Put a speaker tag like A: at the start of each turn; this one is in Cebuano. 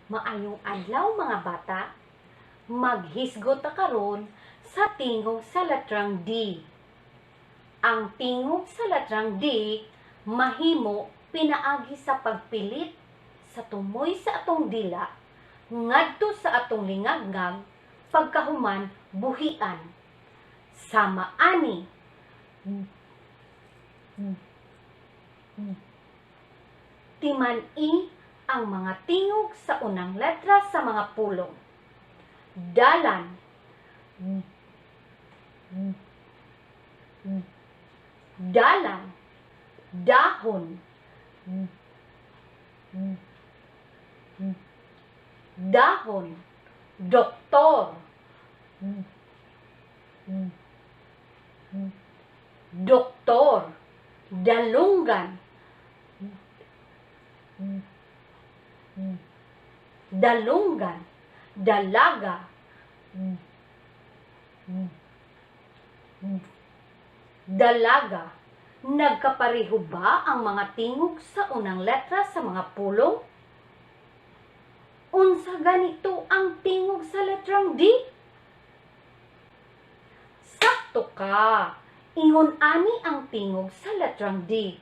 A: Maayong adlaw, mga bata. Maghisgot ta karon sa tingog sa letrang D. Ang tingog sa letrang D mahimo pinaagi sa pagpilit sa tumoy sa atong dila ngadto sa atong lingagngag, pagkahuman buhian. Sama ani: Timan-i ang mga tingog sa unang letra sa mga pulong. Dalan, dalan, dahon, dahon, doktor, doktor, dalunggan, dalunggan, dalaga, dalaga. Nagkapareho ba ang mga tingog sa unang letra sa mga pulong? Unsa ganito ang tingog sa letrang D? Sakto ka! Ingon ani ang tingog sa letrang D.